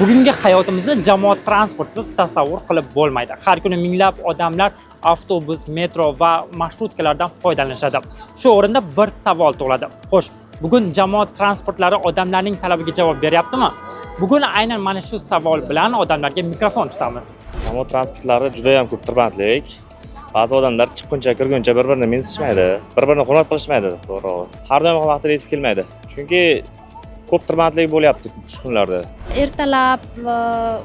Bugungi hayotimizni jamoat transportisiz tasavvur qilib bo'lmaydi. Har kuni minglab odamlar avtobus, metro va marshrutkalardan foydalanishadi. Shu o'rinda bir savol tug'iladi. Xo'sh, bugun jamoat transportlari odamlarning talabiga javob beryaptimi? Bugun aynan mana shu savol bilan odamlarga mikrofon tutamiz. Jamoat transportlarida juda ham ko'p tirbandlik. Ba'zi odamlar chiqquncha, kirguncha bir birini mensichmaydi, bir birini hurmat qilishmaydi, to'g'ri, har doim ham vaqtida yetib kelmaydi, chunki ko'p tirbandlik bo'lyapti shu kunlarda. Ertalab va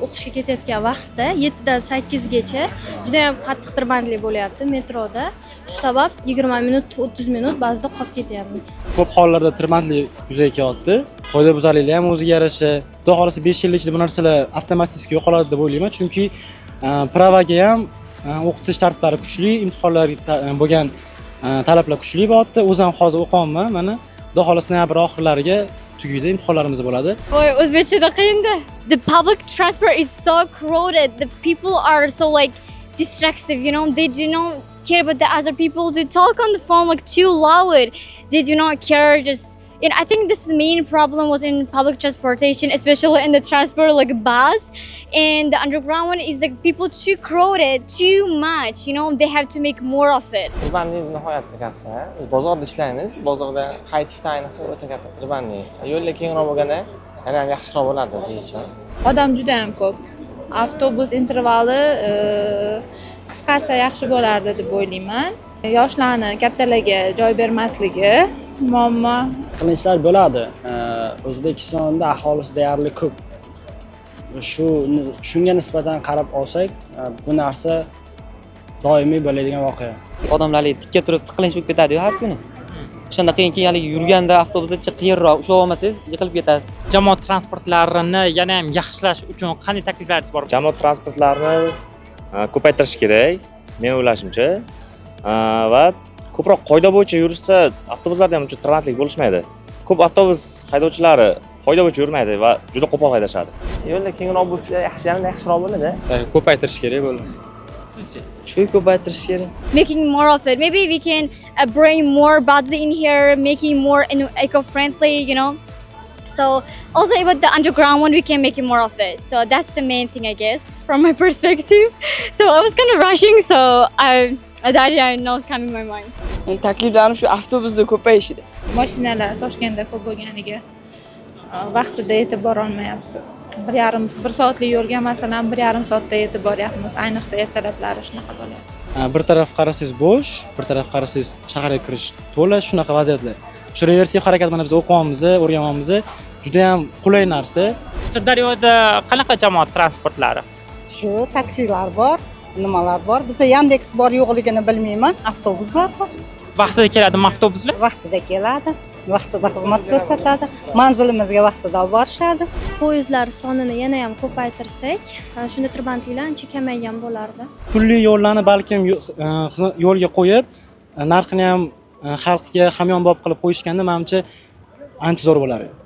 o'qishga ketayotgan vaqtda 7dan 8gacha judayam qattiq tirbandlik bo'lyapti metroda. Shu sabab 20 minut, 30 minut ba'zida qolib ketyapmiz. Ko'p hollarda tirbandlik yuzaga kelyapti. Qoidabuzarliklar ham o'ziga yarasha. Xudo xohlasa, 5 yil ichida bu narsalar avtomatik yo'qoladi deb o'ylayman, chunki права ga ham o'qitish tartiblari kuchli, imtihonlarga bo'lgan talablar kuchli bo'lyapti. O'zim ham hozir o'qiyapman. Mana, xudo xohlasa, noyabr oxirlariga tugaydi, imtihonlarimiz bo'ladi. Voy, o'zbekchada qiyinda. The public transport is so crowded. The people are so, like, destructive. They do not care about the other people. They talk on the phone, like, too loud. They do not care. Just and I think this main problem was in public transportation, especially in the transport like bus and the underground one, is like people too crowded, too much. They have to make more of it. Tirbandlik nihoyatda katta. Biz bozorda ishlaymiz. Bozorda qaytishda ayniqsa o'ta katta tirbandlik. Yo'llar kengroq bo'lganda yana ham yaxshiroq bo'lardi biz uchun. Odam juda ham ko'p. Avtobus intervali qisqarsa yaxshi bo'lardi deb o'ylayman. Yoshlarni kattalarga joy bermasligi muammo. Tiqilinchlar bo'ladi. O'zbekistonda aholisi deyarli ko'p. Shu shunga nisbatan qarab olsak, bu narsa doimiy bo'ladigan voqea. Odamlar haligi tikka turib tiqilinch bo'lib ketadiyu har kuni. O'shanda qiyin. Keyin haligi yurganda avtobusda qiyinroq, ushlab olmasangiz, yiqilib ketasiz. Jamoat transportlarini yana ham yaxshilash uchun qanday takliflaringiz bor? Jamoat transportlarini ko'paytirish kerak, men o'ylashimcha. Va ko'proq qoida bo'yicha yurishsa, avtobuslarda ham uncha tirbandlik bo'lishmaydi. Ko'p avtobus haydovchilari qoida bo'yicha yurmaydi va juda qo'pol haydashadi. Yo'llar kengroq bo'lsa yaxshi, yanada yaxshiroq bo'ladi. Ko'paytirish kerak bo'ldi. Sizchi? Shu ko'paytirish kerak. Making more of it. Maybe we can bring more bus in here, making more eco-friendly. So also about the underground one, we can make it more of it. So that's the main thing, I guess, from my perspective. So I was kind of rushing, so I the idea not coming in my mind. Takliflarim shu avtobusda ko'payishida. Mashinalar Toshkentda ko'p bo'lganiga vaqtida yetib borolmayapmiz. 1,5, 1 soatlik yo'lga, masalan, 1,5 soatda yetib boryapmiz. Ayniqsa ertalablari shunaqa bo'lyapti. Bir taraf qarasangiz bo'sh, bir taraf qarasangiz shaharga kirish to'la, shunaqa vaziyatlar. Shu reversiv harakat, mana biz o'qiyapmiz, o'rganyapmiz, juda ham qulay narsa. Sirdaryoda qanaqa jamoat transportlari? Shu taksilar bor, nimalar bor. Bizda Yandex bor yo'qligini bilmayman, avtobuslar bor. Vaqtida keladimi avtobuslar? Vaqtida keladi, vaqtida xizmat ko'rsatadi, manzilimizga vaqtida olib borishadi. Poyezdlar sonini yana ham ko'paytirsak, shunda tirbandliklar ancha kamaygan bo'lardi. Pulli yo'llarni balkim yo'lga qo'yib, narxini ham xalqga hamyonbop qilib qo'yishganda, manimcha, ancha zo'r bo'lar edi.